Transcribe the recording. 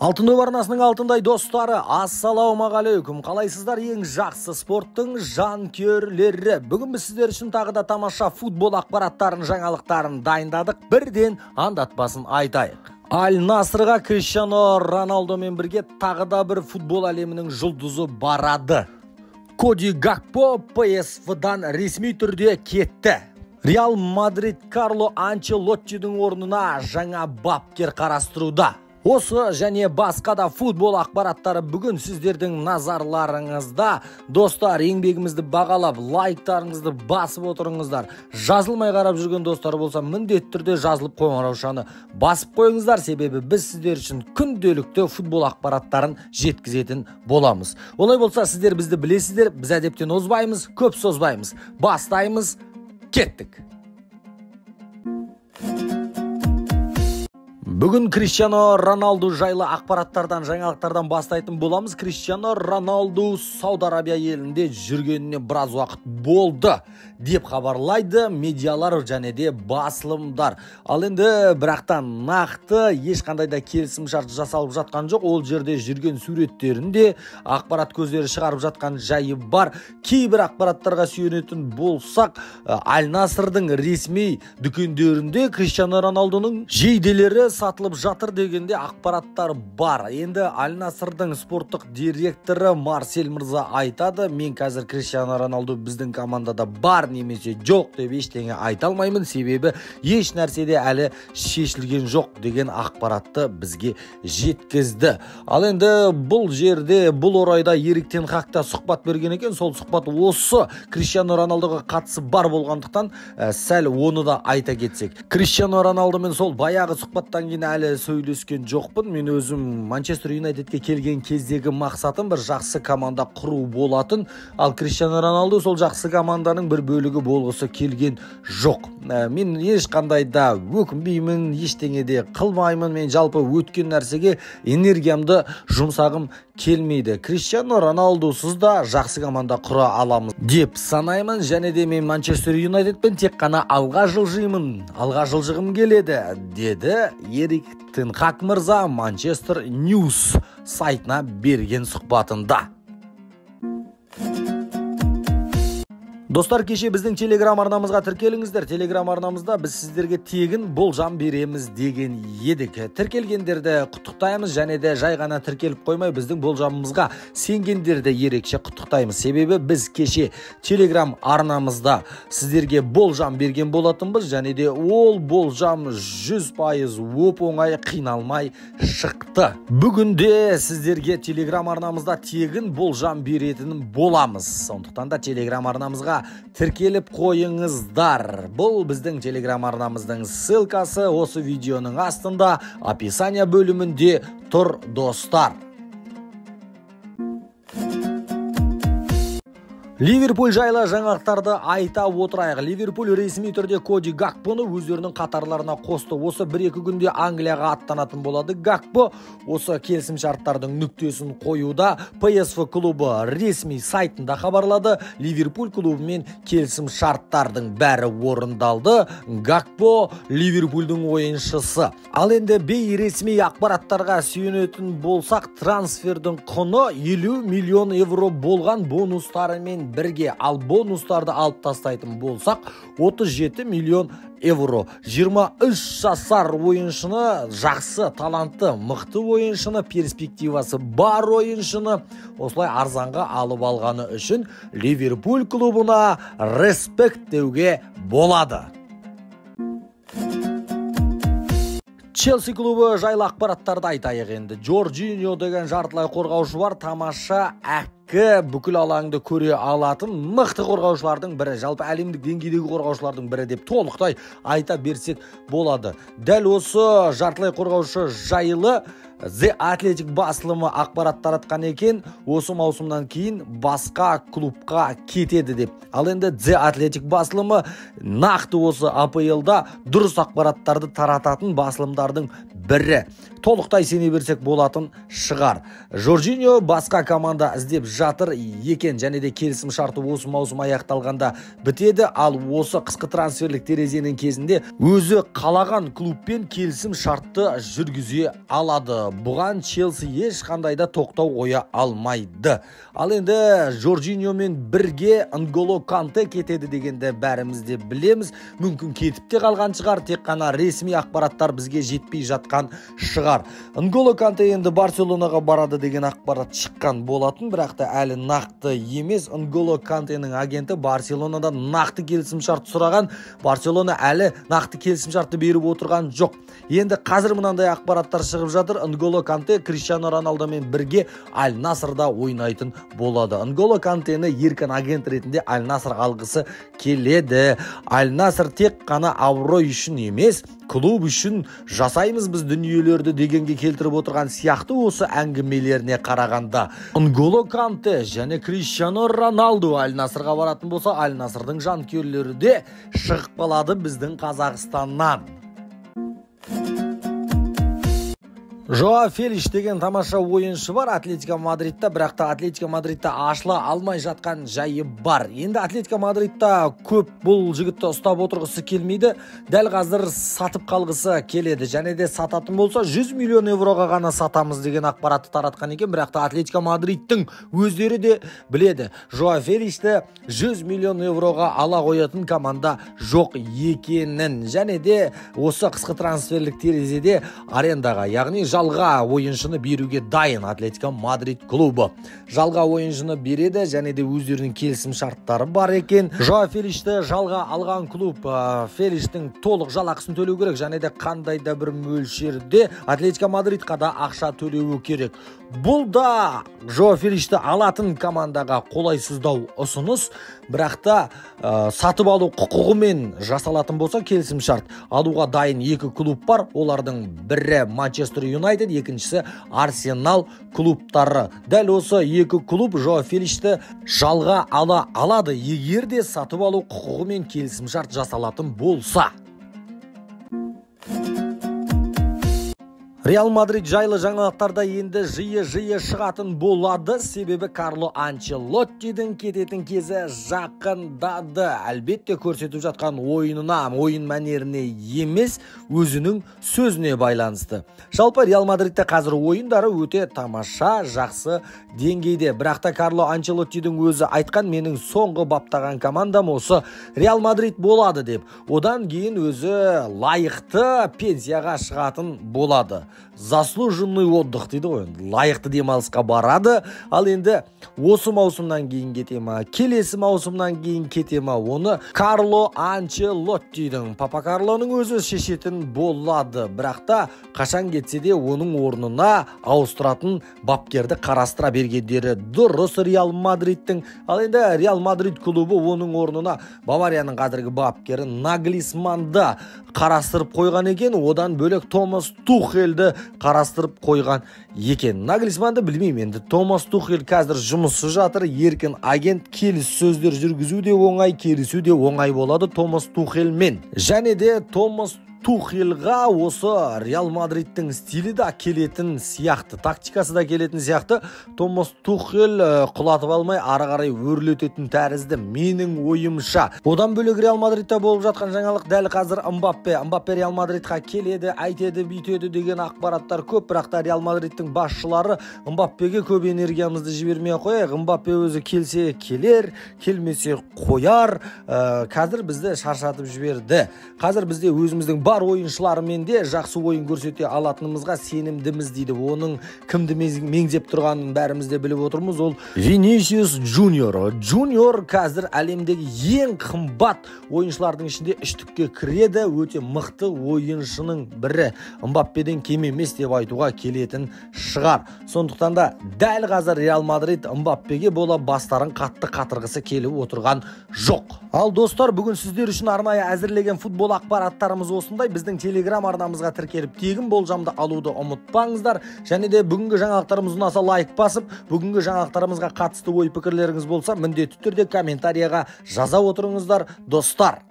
Алтын Доп арнасының алтындай достары, ассалаумағалейкум. Қалайсыздар, ең жақсы спорттың жанкүйерлері? Бүгін біз сіздер үшін тағы да тамаша футбол ақпараттарын, жаңалықтарын дайындадық. Бірден аңдатпасын айтайық. Аль Насрға Криштиану Роналдомен бірге тағы да бір футбол әлемінің жұлдызы барады. Коди Гакпо ПСВ-дан ресми түрде кетті. Реал Мадрид Карло Анчелоттидің орнына жаңа бапкер қарастыруда. Осы және басқа да футбол ақпараттары бүгін сіздердің назарларыңызда. Достар, еңбегімізді бағалап, лайктарыңызды басып отырыңыздар. Жазылмай қарап жүрген достар болса, міндетті түрде жазылып қоңыраушаны басып қойыңыздар, себебі біз сіздер үшін күнделікті футбол ақпараттарын жеткізетін боламыз. Олай болса, сіздер бізді білесіздер, біз әдептен озбаймыз, көп созбаймыз. Бастаймыз, кеттік. Бүгін Криштиану Роналду жайлы ақпараттардан, жаңалықтардан бастайтын боламыз. Криштиану Роналду Сауд Арабия елінде жүргеніне біраз уақыт болды деп хабарлайды медиалар және де басылымдар. Ал енді бірақтан нақты ешқандай да келісімшарт жасалып жатқан жоқ. Ол жерде жүрген суреттерін де ақпарат көздері шығарып жатқан жайы бар. Кейбір ақпараттарға сүйенетін болсақ, Аль Насрдың ресми дүкендерінде Криштиану Роналдуның жейделері сатылып жатыр дегенде ақпараттар бар. Енді Аль Насрдың спорттық директоры Марсель мырза айтады, мен қазір Криштиану Роналду біздің командада бар немесе жоқ деп ештеңе айта алмаймын, себебі еш нәрседе әлі шешілген жоқ деген ақпаратты бізге жеткізді. Ал енді бұл жерде, бұл орайда Эрик тен Хаг та сұхбат берген екен. Сол сұхбат осы Криштиану Роналдуға қатысы бар болғандықтан сәл оны да айта кетсек. Криштиану Роналдумен сол баяғы сұхбаттан кейін әлі сөйлескен жоқпын. Мен өзім Манчестер Юнайтедке келген кездегі мақсатым бір жақсы команда құру болатын. Ал Криштиану Роналду сол жақсы команданың бір бөлігі болғысы келген жоқ. Мен ешқандай да өкінбеймін, ештеңе де қылмаймын. Мен жалпы өткен нәрсеге энергиямды жұмсағым келмейді. Криштиану Роналдусыз да жақсы команда құра аламыз деп санаймын. Және де мен Манчестер Юнайтедпен тек қана алға жылжимын, алға жылжығым келеді, деді Эрик тен Хаг мырза Манчестер Ньюс сайтына берген сұхбатында. Достар, кеше біздің Телеграм арнамызға тіркеліңіздер. Телеграм арнамызда біз сіздерге тегін болжам береміз деген едік. Тіркелгендерді құттықтаймыз, және де жай ғана тіркеліп қоймай біздің болжамымызға сенгендерді ерекше құттықтаймыз. Себебі біз кеше Телеграм арнамызда сіздерге болжам берген болатынбыз, және де ол болжам 100% оп-оңай қиналмай шықты. Бүгінде сіздерге Телеграм арнамызда тегін болжам беретін боламыз. Сондықтан да Телеграм арнамызға тіркеліп қойыңыздар. Бұл біздің Телеграм арнамыздың ссылкасы осы видеоның астында, описание бөлімінде тұр, достар. Ливерпуль жайлы жаңалықтарды айта отырайық. Ливерпуль ресми түрде Коди Гакпоны өздерінің қатарларына қосты. Осы бір-екі күнде Англияға аттанатын болады. Гакпо осы келісімшарттардың нүктесін қоюда. ПСВ клубы ресми сайтында хабарлады. Ливерпуль клубымен келісімшарттардың бәрі орындалды. Гакпо Ливерпульдің ойыншысы. Ал енді бейресми ақпараттарға сүйенетін болсақ, трансфердің құны 50 миллион евро болған бонустарымен бірге. Ал бонустарды алып тастайтын болсақ, 37 миллион евро. 23 жасар ойыншыны, жақсы, талантты, мықты ойыншыны, перспективасы бар ойыншыны осылай арзанға алып алғаны үшін Ливерпуль клубына респект деуге болады. Челси клубы жайлы ақпараттарды айтайық енді. Жоржиньо деген жартылай қорғаушы бар, тамаша әккі, бүкіл алаңды көре алатын мықты қорғаушылардың бірі, жалпы әлемдік деңгейдегі қорғаушылардың бірі деп толықтай айта берсек болады. Дәл осы жартылай қорғаушы жайлы The Athletic басылымы ақпарат таратқан екен, осы маусымнан кейін басқа клубқа кетеді деп. Ал енді The Athletic басылымы нақты осы АПЛ-да дұрыс ақпараттарды тарататын басылымдардың бірі. Толықтай сене берсек болатын шығар. Жоржиньо басқа команда іздеп жатыр екен, және де келісім шарты осы маусым аяқталғанда бітеді. Ал осы қысқы трансферлік терезенің кезінде өзі қалаған клубпен келісім шартты жүргізе алады. Бұған Челси ешқандай да тоқтау қоя алмайды. Ал енді Жоржиньомен бірге Нголо Канте кетеді дегенді бәріміз де білеміз. Мүмкін кетіп те қалған шығар, тек қана ресми ақпараттар бізге жетпей жатқан шығар. Нголо Канте енді Барселонаға барады деген ақпарат шыққан болатын, бірақ та әлі нақты емес. Нголо Кантенің агенті Барселонадан нақты келісімшарт сұраған. Барселона әлі нақты келісімшартты беріп отырған жоқ. Енді қазір мынандай ақпараттар шығып жатыр. Нголо Канте Криштиану Роналдомен бірге Аль Насрда ойнайтын болады. Нголо Кантені еркін агент ретінде Аль Наср алғысы келеді. Аль Наср тек қана абырой үшін емес, клуб үшін жасаймыз біз дүниелерді дегенге келтіріп отырған сияқты осы әңгімелеріне қарағанда. Нголо Канте және Криштиану Роналду Аль Насрға баратын болса, Аль Насрдың жанкүйерлері де шығып қалады біздің Қазақстаннан. Жоа Фелиш деген тамаша ойыншы бар Атлетико Мадридта, бірақ та Атлетико Мадридта ашыла алмай жатқан жайы бар. Енді Атлетико Мадридта көп бұл жігітті ұстап отырғысы келмейді. Дәл қазір сатып қалғысы келеді. Және де сататын болса 100 миллион евроға ғана сатамыз деген ақпаратты таратқан екен. Бірақ та Атлетико Мадридтің өздері де біледі, Жоа Фелишті 100 миллион евроға ала қоятын команда жоқ екенін. Және де осы қысқы трансферлік терезеде арендаға, яғни жалға ойыншыны беруге дайын Атлетико Мадрид клубы. Жалға ойыншыны береді, және де өздерінің келісім шарттары бар екен. Жоа Фелишті жалға алған клуб Фелиштің толық жалақысын төлеу керек, және де қандай да бір мөлшерде Атлетико Мадридқа да ақша төлеуі керек. Бұл да Жоа Фелишті алатын командаға қолайсыздау ұсыныс, бірақ та сатып алу құқығымен жасалатын болса келісім шарт алуға дайын екі клуб бар. Олардың бірі Манчестер Юнайтед, екіншісі Арсенал клубтары. Дәл осы екі клуб Жоа Фелишті жалға ала алады, егер де сатып алу құқығымен келісім шарт жасалатын болса. Реал Мадрид жайлы жаңалықтарда енді жиі-жиі шығатын болады, себебі Карло Анчелоттидің кететін кезі жақындады. Әлбетте көрсетіп жатқан ойынына, ойын мәнеріне емес, өзінің сөзіне байланысты. Жалпы Реал Мадридте қазір ойындары өте тамаша, жақсы деңгейде. Бірақ та Карло Анчелоттидің өзі айтқан, менің соңғы баптаған командам осы Реал Мадрид болады деп. Одан кейін өзі лайықты пенсияға шығатын болады. Заслуженный отдых дейді ғой, лайықты демалысқа барады. Ал енді осы маусымнан кейін кете ма, келесі маусымнан кейін кете ма, оны Карло Анчелоттидің, Папа Карлоның өзі шешетін болады. Бірақ та қашан кетсе де оның орнына ауыстыратын бапкерді қарастыра бергендері дұрыс Реал Мадридтің. Ал енді Реал Мадрид клубы оның орнына Баварияның қазіргі бапкері Наглисманды қарастырып қойған екен. Одан бөлек Томас Тухельді қарастырып қойған екен. Наглисманды білмеймін енді. Томас Тухель қазір жұмысы жатыр, еркін агент, келіссөздер жүргізу де оңай, келісу де оңай болады Томас Тухельмен. Және де Томас Тухельға осы Реал Мадридтің стилі да келетін сияқты, тактикасы да келетін сияқты. Томас Тухель құлатып алмай ары қарай өрлететін тәрізді менің ойымша. Одан бөлек Реал Мадридта болып жатқан жаңалық дәл қазір Мбаппе. Мбаппе Реал Мадридқа келеді, әйтеді, бүйтеді деген ақпараттар көп, бірақ та Реал Мадридтің басшылары Мбаппеге көп энергиямызды жібермей қояйық. Мбаппе өзі келсе келер, келмесе қояр. Қазір бізді шаршатып жіберді. Қазір бізде өзіміздің бар ойыншыларымен де жақсы ойын көрсете алатынымызға сенімдіміз дейді. Оның кімді меңзеп тұрғанын бәріміз де біліп отырмыз. Ол Винисиус Джуниор. Джуниор қазір әлемдегі ең қымбат ойыншылардың ішінде үштікке кіреді. Өте мықты ойыншының бірі. Мбаппеден кем емес деп айтуға келетін шығар. Сондықтан да дәл қазір Реал Мадрид Мбаппеге бола бастарын қатты қатырғысы келіп отырған жоқ. Ал достар, бүгін сіздер үшін арнайы әзірлеген футбол ақпараттарымыз осындай. Біздің телеграм арнамызға тіркеліп тегін болжамды алуды ұмытпаңыздар. Және де бүгінгі жаңалықтарымыз ұнаса лайк басып, бүгінгі жаңалықтарымызға қатысты ой пікірлеріңіз болса міндетті түрде комментарияға жаза отырыңыздар, достар.